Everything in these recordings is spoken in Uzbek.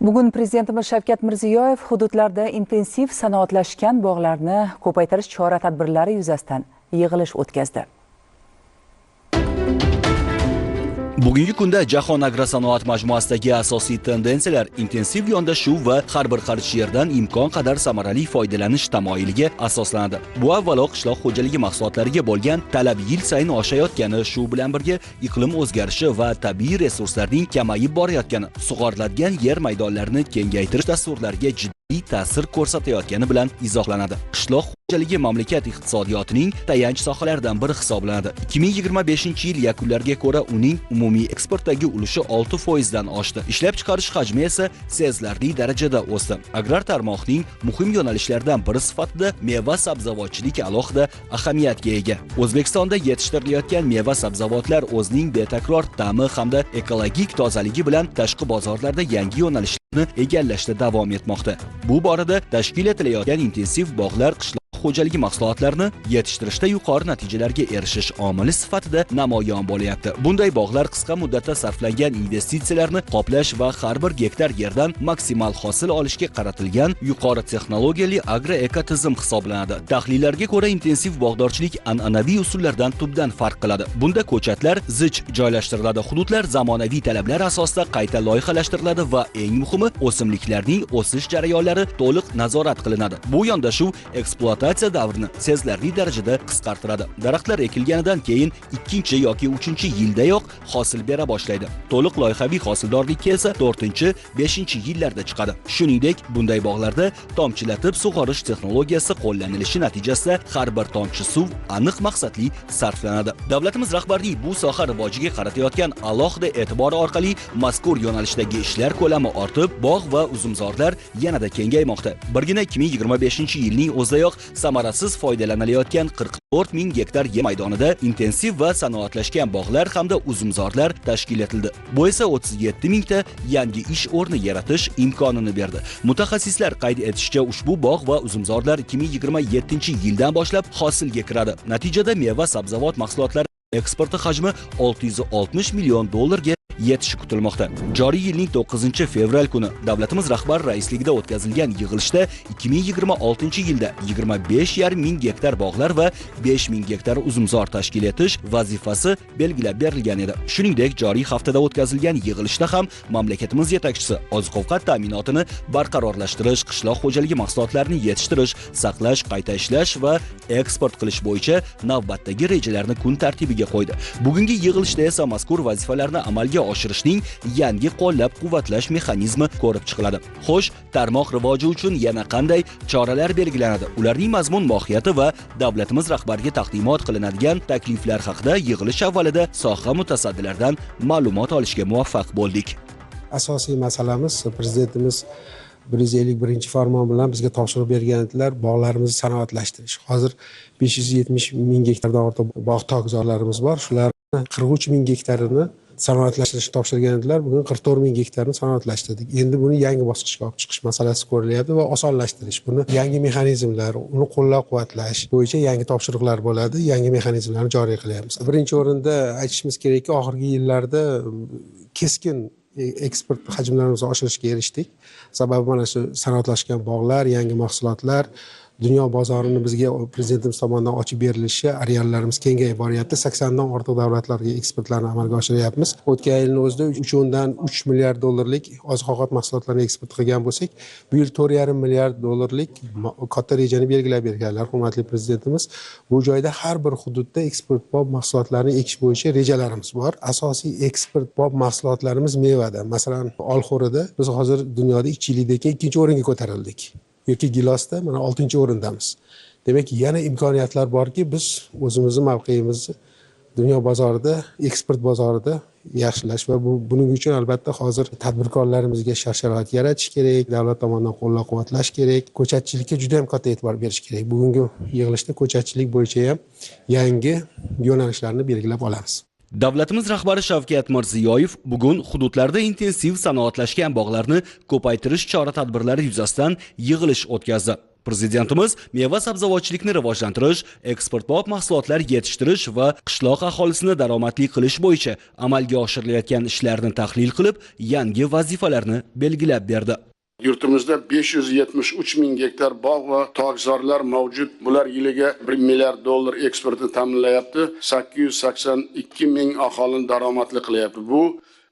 Bugun Prezidentimiz Shavkat Mirziyoyev hududlarda intensiv sanoatlashgan bog'larni ko'paytirish chora-tadbirlari yuzasidan yig'ilish o'tkazdi. Bugungi kunda Jahon agrosanoat majmuasidagi asosiy tendensiyalar intensiv yondashuv va har bir qarich yerdan imkon qadar samarali foydalanish tamoyiliga asoslanadi. Bu avvalo qishloq xo'jaligi mahsulotlariga bo'lgan talab yil sayin oshayotgani, shu bilan birga iqlim o'zgarishi va tabiiy resurslarning kamayib borayotgani, sug'oriladigan yer maydonlarini kengaytirish dasturlariga jiddiy ta'sir ko'rsatayotgani bilan izohlanadi. Qishloq xo'jaligi mamlakat iqtisodiyotining tayanch sohalaridan biri hisoblanadi. 2025-yil yakunlariga ko'ra uning umumiy eksportdagi ulushi 6% dan oshdi. Ishlab chiqarish hajmi esa sezilarli darajada o'sdi. Agrar tarmoqning muhim yo'nalishlaridan biri sifatida meva-sabzavotchilik alohida ahamiyatga ega. O'zbekistonda yetishtirilayotgan meva-sabzavotlar o'zining betakror ta'mi hamda ekologik tozaligi bilan tashqi bozorlarda yangi yo'nalishlarni egallashda davom etmoqda. Bu borada tashkil etilayotgan intensiv bog'lar qishloq xo'jaligi mahsulotlarini yetishtirishda yuqori natijalarga erishish omili sifatida namoyon bo'lyapti. Bunday bog'lar qisqa muddatda sarflangan investitsiyalarni qoplash va har bir gektar yerdan maksimal hosil olishga qaratilgan yuqori texnologiyali agroekotizim hisoblanadi. Tahlillarga ko'ra, intensiv bog'dorchilik an'anaviy usullardan tubdan farq qiladi. Bunda ko'chatlar zich joylashtiriladi, hududlar zamonaviy talablar asosida qayta loyihalashtiriladi va eng muhimi, o'simliklarning o'sish jarayonlari to'liq nazorat qilinadi. Bu yondashuv ekspluatatsiya davrini sezilarli darajada qisqartiradi. Daraxtlar ekilganidan keyin 2 yoki 3-yildayoq hosil bera boshlaydi. To'liq loyihaviy hosildorlikka esa 4-5-yillarda chiqadi. Shuningdek, bunday bog'larda tomchilatib sug'orish texnologiyasi qo'llanilishi natijasida har bir tomchi suv aniq maqsadli sarflanadi. Davlatimiz rahbarining bu soha rivojiga qaratayotgan alohida e'tibori orqali mazkur yo'nalishdagi ishlar ko'lami ortib, bog' va uzumzorlar yanada kengaymoqda. Birgina 2025-yilning o'zidayoq samarasiz foydalanilayotgan 44 ming gektar yer maydonida intensiv va sanoatlashgan bog'lar hamda uzumzorlar tashkil etildi. Bu esa 37 mingta yangi ish o'rni yaratish imkonini berdi. Mutaxassislar qayd etishicha, ushbu bog' va uzumzorlar 2027-yildan boshlab hosilga kiradi. Natijada meva-sabzavot mahsulotlari eksporti hajmi 660 million dollarga yetishi kutilmoqda. Joriy yilning 9-fevral kuni davlatimiz rahbari raisligida o'tkazilgan yig'ilishda 2026-yilda 25,5 ming gektar bog'lar va 5 ming gektar uzumzor tashkil etish vazifasi belgilab berilgan edi. Shuningdek, joriy haftada o'tkazilgan yig'ilishda ham mamlakatimiz yetakchisi oziq-ovqat ta'minotini barqarorlashtirish, qishloq xo'jaligi mahsulotlarini yetishtirish, saqlash, qayta ishlash va eksport qilish bo'yicha navbatdagi rejalarni kun tartibiga qo'ydi. Bugungi yig'ilishda esa mazkur vazifalarni amalga oshirishning yangi qo'llab-quvvatlash mexanizmi ko'rib chiqiladi. Xo'sh, tarmoq rivoji uchun yana qanday choralar belgilanadi? Ularning mazmun mohiyati va davlatimiz rahbariga taqdimot qilinadigan takliflar haqida yig'ilish avvalida soha mutasaddilaridan ma'lumot olishga muvaffaq bo'ldik. Asosiy masalamiz, prezidentimiz 151-farmon bilan bizga topshiriq bergan edilar, bog'larimizni sanoatlashtirish. Hozir 570 ming gektardan ortiq bog' tokzorlarimiz bor. Shularni 43 ming gektarini sanoatlashtirishni topshirgan edilar. Bugun 44 ming gektarni sanoatlashtirdik. Endi buni yangi bosqichga olib chiqish masalasi ko'rilyapti va osonlashtirish. Buni yangi mexanizmlar, uni qo'llab-quvvatlash bo'yicha yangi topshiriqlar bo'ladi, yangi mexanizmlarni joriy qilyapmiz. Birinchi o'rinda aytishimiz kerakki, oxirgi yillarda keskin eksport hajmlarimizni oshirishga erishdik. Sababi mana shu sanoatlashgan bog'lar, yangi mahsulotlar, dunyo bozorini bizga prezidentimiz tomonidan ochib berilishi, areallarimiz kengayib boryapti. 80 dan ortiq davlatlarga eksportlarni amalga oshiryapmiz. O'tgan yilning o'zida 3.3 milliard dollarlik oziq-ovqat mahsulotlarini eksport qilgan bo'lsak, bu yil 4.5 milliard dollarlik katta rejani belgilab berganlar hurmatli prezidentimiz. Bu joyda har bir hududda eksport bop mahsulotlarni ekish bo'yicha rejalarimiz bor. Asosiy eksport bop mahsulotlarimiz mevada. Masalan, olxo'rida biz hozir dunyoda 2 yildan keyin 2-o'ringa ko'tarildik. Yoki gilosda mana 6-o'rindamiz. Demak, yana imkoniyatlar borki, biz o'zimizni mavqeyimizni dunyo bozorida, eksport bozorida yaxshilash va buning uchun albatta hozir tadbirkorlarimizga shart-sharoit yaratish kerak, davlat tomonidan qo'llab-quvvatlash kerak, ko'chatchilikka juda ham katta e'tibor berish kerak. Bugungi yig'ilishda ko'chatchilik bo'yicha ham yangi yo'nalishlarni belgilab olamiz. Davlatimiz rahbari Shavkat Mirziyoyev bugun hududlarda intensiv sanoatlashgan bog'larni ko'paytirish chora-tadbirlari yuzasidan yig'ilish o'tkazdi. Prezidentimiz meva-sabzavotchilikni rivojlantirish, eksportbop mahsulotlar yetishtirish va qishloq aholisini daromadli qilish bo'yicha amalga oshirilayotgan ishlarni tahlil qilib, yangi vazifalarni belgilab berdi. Yurtimizda 573 ming gektar bog' va tokzorlar mavjud. Bular yiliga 1 milliard dollar eksportni ta'minlayapti. 882 ming aholini daromadli qilyapti. Bu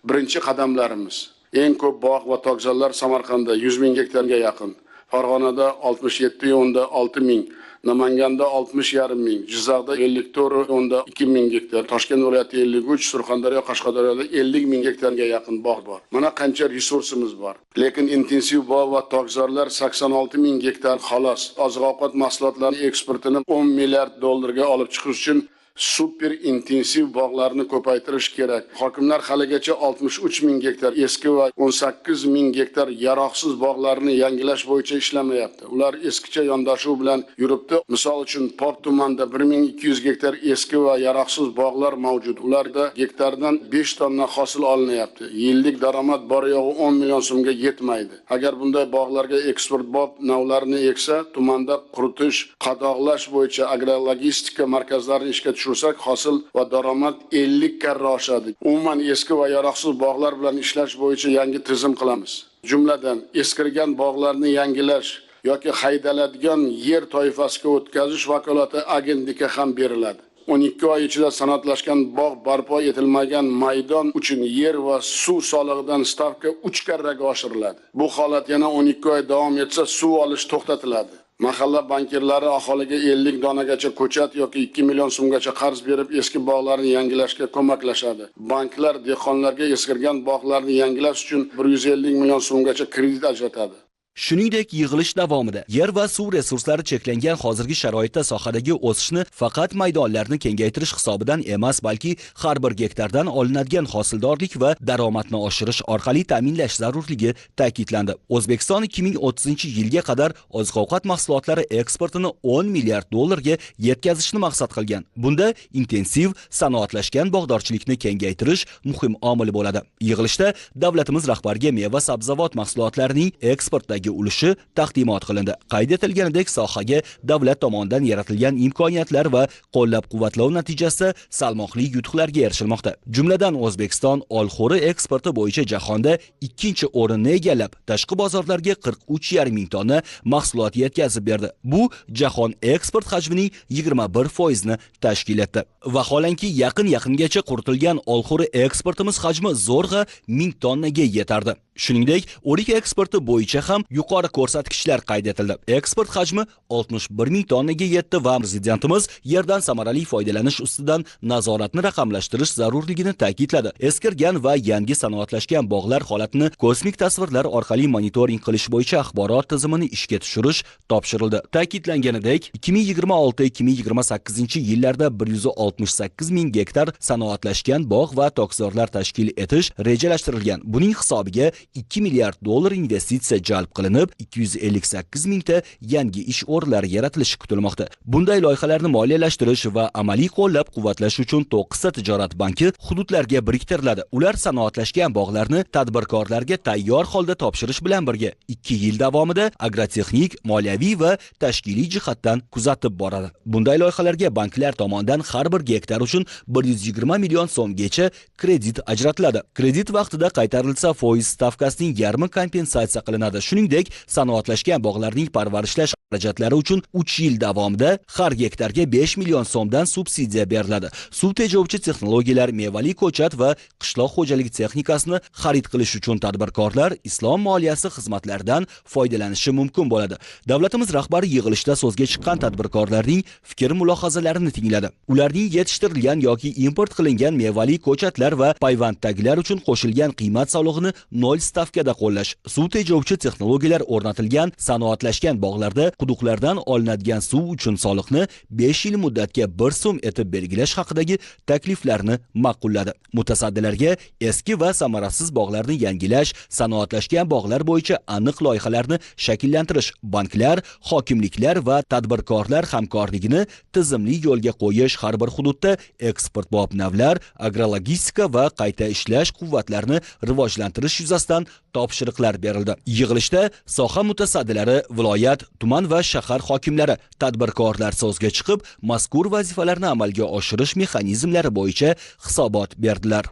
birinchi qadamlarimiz. Eng ko'p bog' va tokzorlar Samarqandda 100 ming gektarga yaqin, Farg'onada 67.6 ming, Namanganda 60.5 ming, Jizzaxda 54.2 ming gektar, Toshkent viloyati 53, Surxondaryo, Qashqadaryoda 50 ming gektarga yaqin bog' bor. Mana qancha resursimiz bor. Lekin intensiv bog' va tokzorlar 86 ming gektar xolos. Oziq-ovqat mahsulotlari eksportini 10 milliard dollarga olib chiqish uchun super intensiv bog'larni ko'paytirish kerak. Hokimlar haligacha 63 ming gektar eski va 18 ming gektar yaroqsiz bog'larni yangilash bo'yicha ishlamayapti. Ular eskicha yondashuv bilan yuribdi. Misol uchun Pop tumanida 1200 gektar eski va yaroqsiz bog'lar mavjud. Ularda gektardan 5 tonna hosil olinyapti. Yillik daromad bor yo'g'i 10 million so'mga yetmaydi. Agar bunday bog'larga eksportbop navlarni eksa, tumanda quritish, qadoqlash bo'yicha agrologistika markazlarini ishga tushirsak, hosil va daromad 50 karra oshadi. Umuman eski va yaroqsiz bog'lar bilan ishlash bo'yicha yangi tizim qilamiz. Jumladan, eskirgan bog'larni yangilash yoki haydaladigan yer toifasiga o'tkazish vakolati agentlikka ham beriladi. 12 oy ichida sanoatlashgan bog' barpo etilmagan maydon uchun yer va suv solig'idan stavka 3 karraga oshiriladi. Bu holat yana 12 oy davom etsa, suv olish to'xtatiladi. Mahalla bankirlari aholiga 50 donagacha ko'chat yoki 2 million so'mgacha qarz berib, eski bog'larni yangilashga ko'maklashadi. Banklar dehqonlarga eskirgan bog'larni yangilash uchun 150 million so'mgacha kredit ajratadi. Shuningdek, yig'ilish davomida yer va suv resurslari cheklangan hozirgi sharoitda sohadagi o'sishni faqat maydonlarni kengaytirish hisobidan emas, balki har bir gektardan olinadigan hosildorlik va daromadni oshirish orqali ta'minlash zarurligi ta'kidlandi. O'zbekiston 2030-yilga qadar oziq-ovqat mahsulotlari eksportini 10 milliard dollarga yetkazishni maqsad qilgan. Bunda intensiv sanoatlashgan bog'dorchilikni kengaytirish muhim omil bo'ladi. Yig'ilishda davlatimiz rahbariga meva-sabzavot mahsulotlarining eksportdagi ulushi taqdimot qilindi. Qayd etilganidek, sohaga davlat tomonidan yaratilgan imkoniyatlar va qo'llab-quvvatlov natijasida salmoqli yutuqlarga erishilmoqda. Jumladan, O'zbekiston olxo'ri eksporti bo'yicha jahonda 2-o'rinni egallab, tashqi bozorlarga 43,5 ming tonna mahsulot yetkazib berdi. Bu jahon eksport hajmining 21% ni tashkil etdi. Vaholanki, yaqin-yaqingacha quritilgan olxo'ri eksportimiz hajmi zo'rg'a 1000 tonnaga yetardi. Shuningdek, o'rik eksporti bo'yicha ham yuqori ko'rsatkichlar qayd etildi. Eksport hajmi 61 ming tonnaga yetdi va prezidentimiz yerdan samarali foydalanish ustidan nazoratni raqamlashtirish zarurligini ta'kidladi. Eskirgan va yangi sanoatlashgan bog'lar holatini kosmik tasvirlar orqali monitoring qilish bo'yicha axborot tizimini ishga tushirish topshirildi. Ta'kidlanganidek, 2026-2028 yillarda 168 ming gektar sanoatlashgan bog' va tokzorlar tashkil etish rejalashtirilgan. Buning hisobiga 2 milliard dollar investitsiya jalb qilinib, 258 mingta yangi ish o'rinlari yaratilishi kutilmoqda. Bunday loyihalarni moliyalashtirish va amaliy qo'llab-quvvatlash uchun 9 ta tijorat banki hududlarga biriktiriladi. Ular sanoatlashgan bog'larni tadbirkorlarga tayyor holda topshirish bilan birga 2 yil davomida agrotexnik, moliyaviy va tashkiliy jihatdan kuzatib boradi. Bunday loyihalarga banklar tomonidan har bir gektar uchun 120 million so'mgacha kredit ajratiladi. Kredit vaqtida qaytarilsa, foiz stavkasining yarmi kompensatsiya qilinadi. Shuningdek, sanoatlashgan bog'larning parvarishlash xarajatlari uchun 3 yil davomida har gektarga 5 million so'mdan subsidiya beriladi. Suv tejovchi texnologiyalar, mevali ko'chat va qishloq xo'jaligi texnikasini xarid qilish uchun tadbirkorlar islom moliyasi xizmatlaridan foydalanishi mumkin bo'ladi. Davlatimiz rahbari yig'ilishda so'zga chiqqan tadbirkorlarning fikr mulohazalarini tingladi. Ularning yetishtirilgan yoki import qilingan mevali ko'chatlar va payvandtagilar uchun qo'shilgan qiymat solig'ini 0 stavkada qo'llash, suv tejovchi texnologiyalar o'rnatilgan sanoatlashgan bog'larda quduqlardan olinadigan suv uchun soliqni 5 yil muddatga 1 so'm etib belgilash haqidagi takliflarni ma'qulladi. Mutasaddilarga eski va samarasiz bog'larni yangilash, sanoatlashgan bog'lar bo'yicha aniq loyihalarni shakllantirish, banklar, hokimliklar va tadbirkorlar hamkorligini tizimli yo'lga qo'yish, har bir hududda eksportbop navlar, agrologistika va qayta ishlash quvvatlarini rivojlantirish yuzasidan topshiriqlar berildi. Yig'ilishda soha mutasaddilari, viloyat, tuman Tuman va shahar hokimlari, tadbirkorlar so'zga chiqib, mazkur vazifalarni amalga oshirish mexanizmlari bo'yicha hisobot berdilar.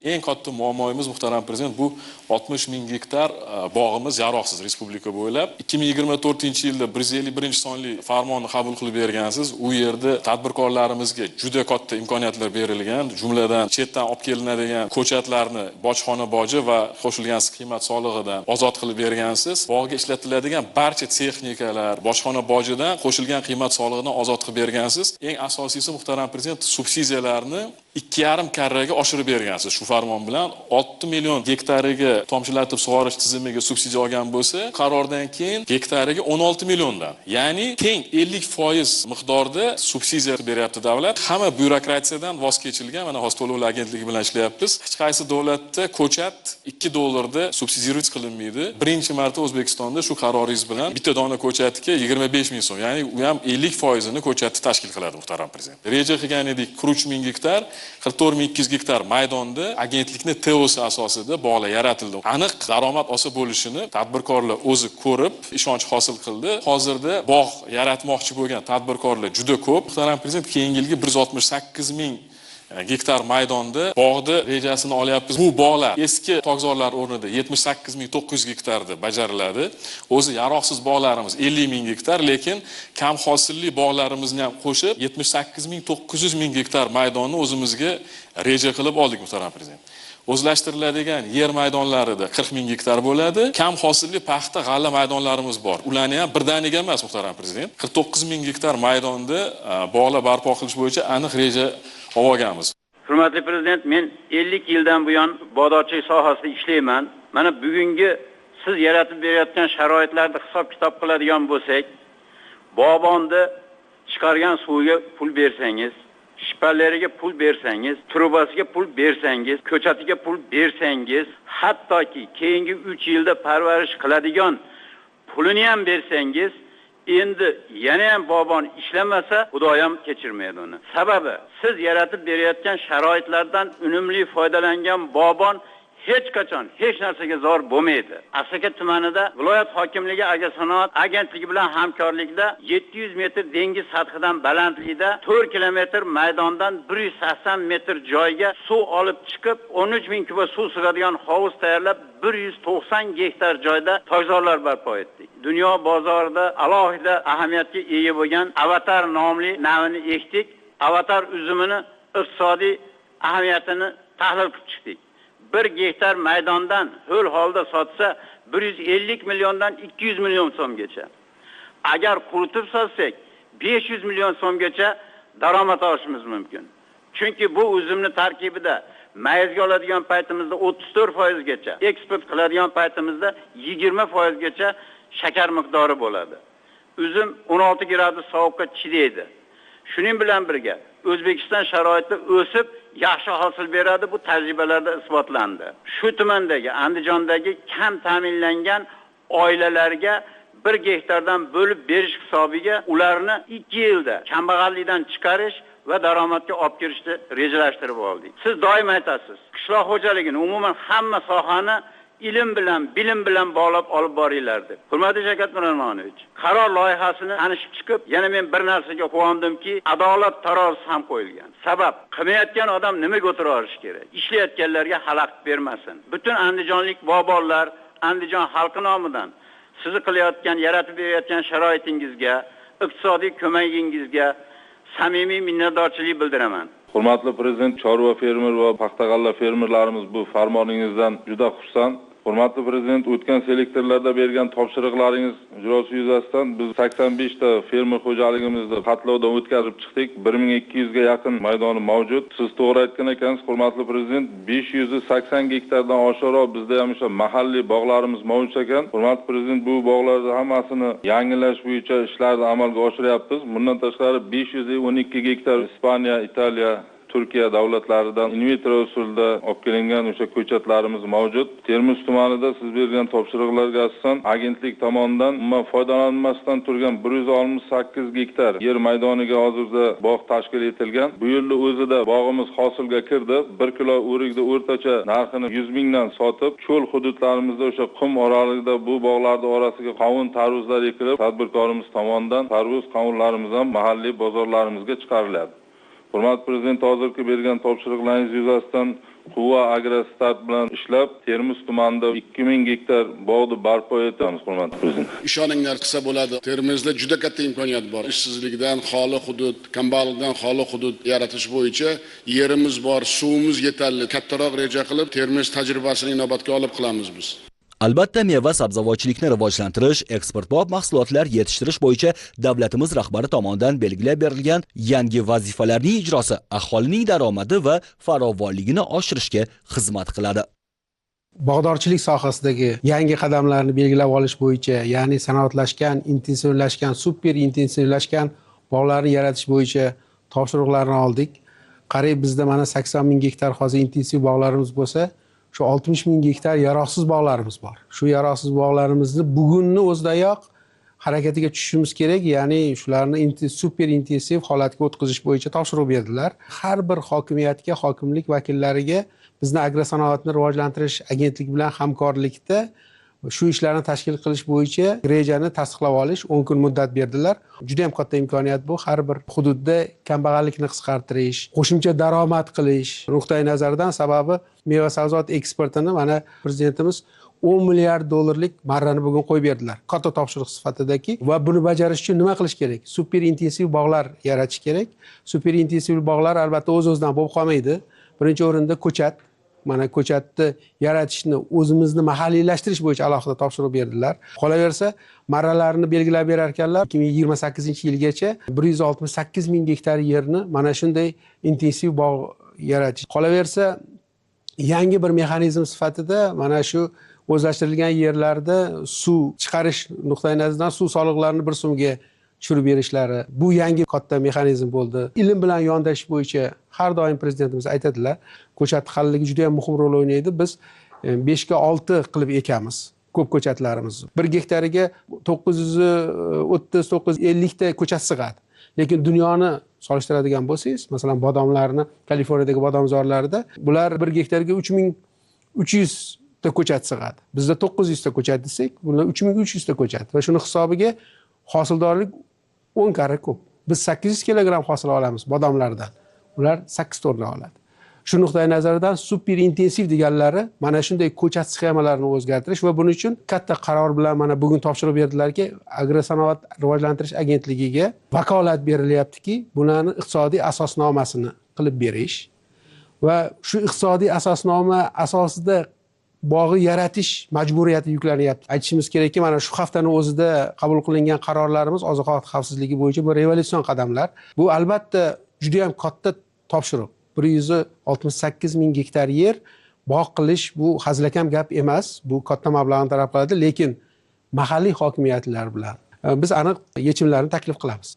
Eng katta muammoimiz, muhtaram prezident, bu 60 ming gektar bog'imiz yaroqsiz respublika bo'ylab. 2024-yilda 151-sonli farmonni qabul qilib bergansiz. U yerda tadbirkorlarimizga juda katta imkoniyatlar berilgan, jumladan chetdan olib kelinadigan ko'chatlarni bojxona boji va qo'shilgan qiymat solig'idan ozod qilib bergansiz. Bog'ga ishlatiladigan barcha texnikalar bojxona bojidan, qo'shilgan qiymat solig'idan ozod qilib bergansiz. Eng asosiysi, muhtaram prezident, subsidiyalarni 2,5 karraga oshirib bergansiz. Shu farmon bilan 6 million gektariga tomchilatib sug'orish tizimiga subsidiya olgan bo'lsa, qarordan keyin gektariga 16 milliondan, ya'ni teng 50% miqdorda subsidiya beryapti davlat. Hamma byurokratiyadan voz kechilgan. Mana hozir to'lovlar agentligi bilan ishlayapmiz. Hech qaysi davlatda ko'chat 2 dollarda subsidiya qilinmaydi. Birinchi marta O'zbekistonda shu qaroringiz bilan bitta dona ko'chatga 25 ming so'm, ya'ni u ham 50% ko'chatni tashkil qiladi, muhtaram prezident. Reja qilgan edik 43 ming gektar, 44200 gektar maydonda agentlikni TOS asosida bog'lar yaratildi. Aniq daromad olsa bo'lishini tadbirkorlar o'zi ko'rib, ishonch hosil qildi. Hozirda bog' yaratmoqchi bo'lgan tadbirkorlar juda ko'p. Muhtaram prezident, keyingi yilgi 168 ming gektar maydonda bog'ni rejasini olyapmiz. Bu bog'lar eski tokzorlar o'rnida 78900 gektarda bajariladi. O'zi yaroqsiz bog'larimiz 50 ming gektar, lekin kam hosilli bog'larimizni ham qo'shib 78900 ming gektar maydonni o'zimizga reja qilib oldik, muhtaram prezident. O'zlashtiriladigan yer maydonlarida 40 ming gektar bo'ladi. Kam hosilli paxta, g'alla maydonlarimiz bor. Ularni ham birdaniga emas, muhtaram prezident. 49 ming gektar maydonda bog'lar barpo qilish bo'yicha aniq reja olganmiz. Hurmatli prezident, men 50 yildan buyon bog'dorchilik sohasida ishlayman. Mana bugungi siz yaratib berayotgan sharoitlarni hisob-kitob qiladigan bo'lsak, bog'bonni chiqargan suviga pul bersangiz, shpalleriga pul bersangiz, trubasiga pul bersangiz, ko'chatiga pul bersangiz, hattoki keyingi 3 yilda parvarish qiladigan pulini ham bersangiz, endi yana ham bog'bon ishlamasa, Xudoyam kechirmaydi uni. Sababi, siz yaratib berayotgan sharoitlardan unumli foydalangan bog'bon hech qachon hech narsaga zor bo'lmaydi. Asaka tumanida viloyat hokimligi Agrosanoat agentligi bilan hamkorlikda 700 metr dengiz sathidan balandlikda 4 kilometr maydondan 180 metr joyga suv olib chiqib, 13 ming kuba suv sig'adigan hovuz tayyorlab 190 gektar joyda tokzorlar barpo etdik. Dunyo bozorida alohida ahamiyatga ega bo'lgan Avatar nomli navini ekdik. Avatar uzumini iqtisodiy ahamiyatini tahlil qilib chiqdik. 1 gektar maydondan ho'l holda sotsa 150 milliondan 200 million so'mgacha. Agar quritib sotsak 500 million so'mgacha daromad olishimiz mumkin. Chunki bu uzumni tarkibida mayizga oladigan paytimizda 34% gacha, eksport qiladigan paytimizda 20% gacha shakar miqdori bo'ladi. Uzum 16 gradus sovuqqa chidaydi. Shuning bilan birga O'zbekiston sharoitida o'sib yaxshi hosil beradi, bu tajribalarda isbotlandi. Shu tumandagi, Andijondagi kam ta'minlangan oilalarga 1 gektardan bo'lib berish hisobiga ularni 2 yilda kambag'allikdan chiqarish va daromadga olib kirishni rejalashtirib oldik. Siz doim aytasiz, qishloq xo'jaligini, umuman hamma sohani ilm bilan, bilim bilan bog'lab olib boringlar deb. Hurmatli Shavkat Miromonovich, qaror loyihasini tanishib chiqib, yana men bir narsaga quvondimki, adolat tarozisi ham qo'yilgan. Sabab, qilmayotgan odam nimaga o'tira olishi kerak? Ishlayotganlarga xalaqit bermasin. Butun andijonlik bog'bonlar, Andijon xalqi nomidan sizni qilayotgan, yaratib berayotgan sharoitingizga, iqtisodiy ko'magingizga samimiy minnatdorchilik bildiraman. Hurmatli prezident, chorva fermer va paxta g'alla fermerlarimiz bu farmoningizdan juda xursand. Hurmatli prezident, o'tgan selektorlarda bergan topshiriqlaringiz ijrosi yuzasidan biz 85 ta fermer xo'jaligimizni xatlovdan o'tkazib chiqdik. 1200 ga yaqin maydoni mavjud. Siz to'g'ri aytgan ekansiz, hurmatli prezident, 580 gektardan oshiqroq bizda ham o'sha mahalliy bog'larimiz mavjud ekan. Hurmatli prezident, bu bog'larni hammasini yangilash bo'yicha ishlarni amalga oshiryapmiz. Bundan tashqari 512 gektar Ispaniya, Italiya, Turkiya davlatlaridan in vitro usulda olib kelingan o'sha ko'chatlarimiz mavjud. Termiz tumanida siz bergan topshiriqlarga asosan agentlik tomonidan umuman foydalanmasdan turgan 168 gektar yer maydoniga hozirda bog' tashkil etilgan. Bu yilning o'zida bog'imiz hosilga kirdi. 1 kilo o'rikni o'rtacha narxini 100 mingdan sotib, cho'l hududlarimizda o'sha qum oralig'ida bu bog'larning orasiga qovun, tarvuzlar ekilib, tadbirkorimiz tomonidan tarvuz, qovunlarimiz ham mahalliy bozorlarimizga chiqariladi. Hurmatli Prezident, hozirgi bergan topshiriqlaringiz yuzasidan Quva Agrostart bilan ishlab Termiz tumanida 2000 gektar bog'ni barpo etamiz, hurmatli Prezident. Ishoninglar, qilsa bo'ladi. Termizda juda katta imkoniyat bor. Ishsizlikdan xoli hudud, kambag'allikdan xoli hudud yaratish bo'yicha yerimiz bor, suvimiz yetarli. Kattaroq reja qilib Termiz tajribasini inobatga olib qilamiz biz. Albatta, meva sabzavotchilikni rivojlantirish, eksportbop mahsulotlar yetishtirish bo'yicha davlatimiz rahbari tomonidan belgilab berilgan yangi vazifalarning ijrosi aholining daromadi va farovonligini oshirishga xizmat qiladi. Bog'dorchilik sohasidagi yangi qadamlarni belgilab olish bo'yicha, ya'ni sanoatlashgan, intensivlashgan, super intensivlashgan bog'larni yaratish bo'yicha topshiriqlarni oldik. Qarang, bizda mana 80 ming gektar hozir intensiv bog'larimiz bo'lsa, shu 60 ming gektar yaroqsiz bog'larimiz bor. Shu yaroqsiz bog'larimizni bugunni o'zidayoq harakatiga tushishimiz kerak, ya'ni shularni super intensiv holatga o'tkazish bo'yicha topshiriq berdilar. Har bir hokimiyatga, hokimlik vakillariga bizni agrosanoatni rivojlantirish agentligi bilan hamkorlikda shu ishlarni tashkil qilish bo'yicha rejani tasdiqlab olish 10 kun muddat berdilar. Juda ham katta imkoniyat bu. Har bir hududda kambag'allikni qisqartirish, qo'shimcha daromad qilish nuqtai nazaridan, sababi meva-sabzavot eksportini mana prezidentimiz 10 milliard dollarlik marrani bugun qo'yib berdilar. Katta topshiriq sifatidaki va buni bajarish uchun nima qilish kerak? Super intensiv bog'lar yaratish kerak. Super intensiv bog'lar albatta o'z-o'zidan bo'lib qolmaydi. Birinchi o'rinda ko'chat. Mana ko'chatni yaratishni o'zimizni mahalliylashtirish bo'yicha alohida topshiriq berdilar. Qolaversa, marralarni belgilab berar ekanlar, 2028-yilgacha 168 ming gektar yerni mana shunday intensiv bog' yaratish. Qolaversa, yangi bir mexanizm sifatida mana shu o'zlashtirilgan yerlarda suv chiqarish nuqtai nazaridan suv soliqlarini 1 so'mga tushirib berishlari, bu yangi katta mexanizm bo'ldi. Ilm bilan yondashish bo'yicha har doim prezidentimiz aytadilar, ko'chat xalligi juda ham muhim rol o'ynaydi. Biz 5 ga 6 qilib ekamiz ko'p ko'chatlarimizni. 1 gektariga 930-950 ta ko'chat sig'adi. Lekin dunyoni solishtiradigan bo'lsangiz, masalan, bodomlarni Kaliforniyadagi bodomzorlarida bular 1 gektarga 3300 ta ko'chat sig'adi. Bizda 900 ta ko'chat desak, bular 3300 ta ko'chat va shuni hisobiga hosildorlik 10 karra ko'p. Biz 800 kilogramm hosil olamiz bodomlardan. Ular 8 tonna oladi. Shu nuqtai nazardan super intensiv deganlari mana shunday ko'chat sxemalarini o'zgartirish va buning uchun katta qaror bilan mana bugun topshiriq berdilarki, Agrosanoat rivojlantirish agentligiga vakolat berilyaptiki, bularni iqtisodiy asosnomasini qilib berish va shu iqtisodiy asosnoma asosida bog'i yaratish majburiyati yuklanyapti. Aytishimiz kerakki, mana shu haftani o'zida qabul qilingan qarorlarimiz oziq-ovqat xavfsizligi bo'yicha bu revolyutsion qadamlar. Bu albatta juda ham katta topshiriq. 168 ming gektar yer bog' qilish bu hazilakam gap emas. Bu katta mablag'ni talab qiladi, lekin mahalliy hokimiyatlar bilan biz aniq yechimlarni taklif qilamiz.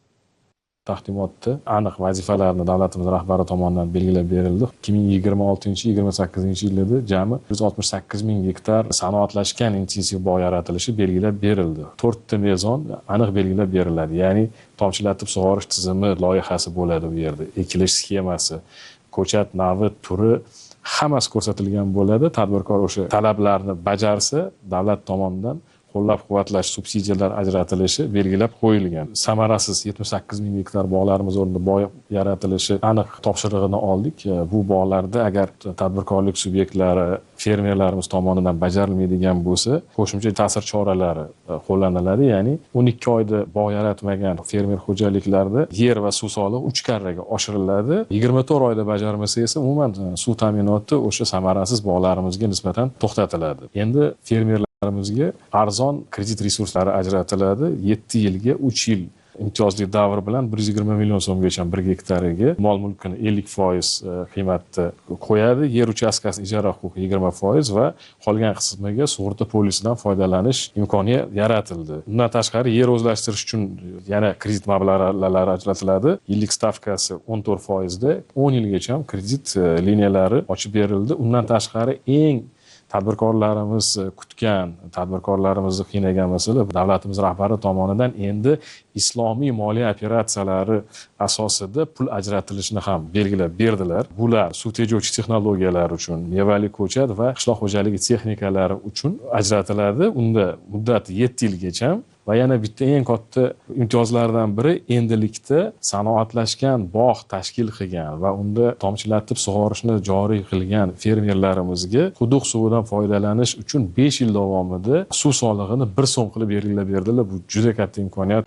Taqdimotda aniq vazifalarni davlatimiz rahbari tomonidan belgilab berildi. 2026-28 yilda jami 168 ming gektar sanoatlashgan intensiv bog' yaratilishi belgilab berildi. 4 ta mezon aniq belgilab beriladi. Ya'ni tomchilatib sug'orish tizimi loyihasi bo'ladi bu yerda, ekilish sxemasi, ko'chat navi, turi hammasi ko'rsatilgan bo'ladi. Tadbirkor o'sha talablarni bajarsa, davlat tomonidan qo'llab-quvvatlash, subsidiyalar ajratilishi belgilab qo'yilgan. Samarasiz 78 ming gektar bog'larimiz o'rnida bog' yaratilishi aniq topshirig'ini oldik. Bu bog'larda agar tadbirkorlik subyektlari, fermerlarimiz tomonidan bajarilmaydigan bo'lsa, qo'shimcha ta'sir choralari qo'llaniladi. Ya'ni 12 oyda bog' yaratmagan fermer xo'jaliklarida yer va suv solig'i 3 karraga oshiriladi. 24 oyda bajarmasa esa umuman suv ta'minoti o'sha samarasiz bog'larimizga nisbatan to'xtatiladi. Endi fermerlar arzon kredit resurslari ajratiladi. 7 yilga 3 yil Imtiyozli davr bilan 120 million so'mgacha 1 gektariga mol mulkini 50% qiymatda qo'yadi. Yer uchastkasi ijara huquqi 20% va qolgan qismiga sug'urta polisidan foydalanish imkoniyati yaratildi. Undan tashqari yer o'zlashtirish uchun yana kredit mablag'lari ajratiladi. Yillik stavkasi 14% da 10 yilgacha kredit liniyalari ochib berildi. Undan tashqari eng tadbirkorlarimiz kutgan, tadbirkorlarimizni qiynagan masala davlatimiz rahbari tomonidan endi islomiy moliya operatsiyalari asosida pul ajratilishini ham belgilab berdilar. Bular suv tejovchi texnologiyalar uchun, mevali ko'chat va qishloq xo'jaligi texnikalari uchun ajratiladi. Unda muddati 7 yilgacha. Va yana bitta eng katta imtiyozlardan biri endilikda sanoatlashgan bog' tashkil qilgan va unda tomchilatib sug'orishni joriy qilgan fermerlarimizga quduq suvidan foydalanish uchun 5 yil davomida suv solig'ini 1 so'm qilib belgilab berdilar. Bu juda katta imkoniyat.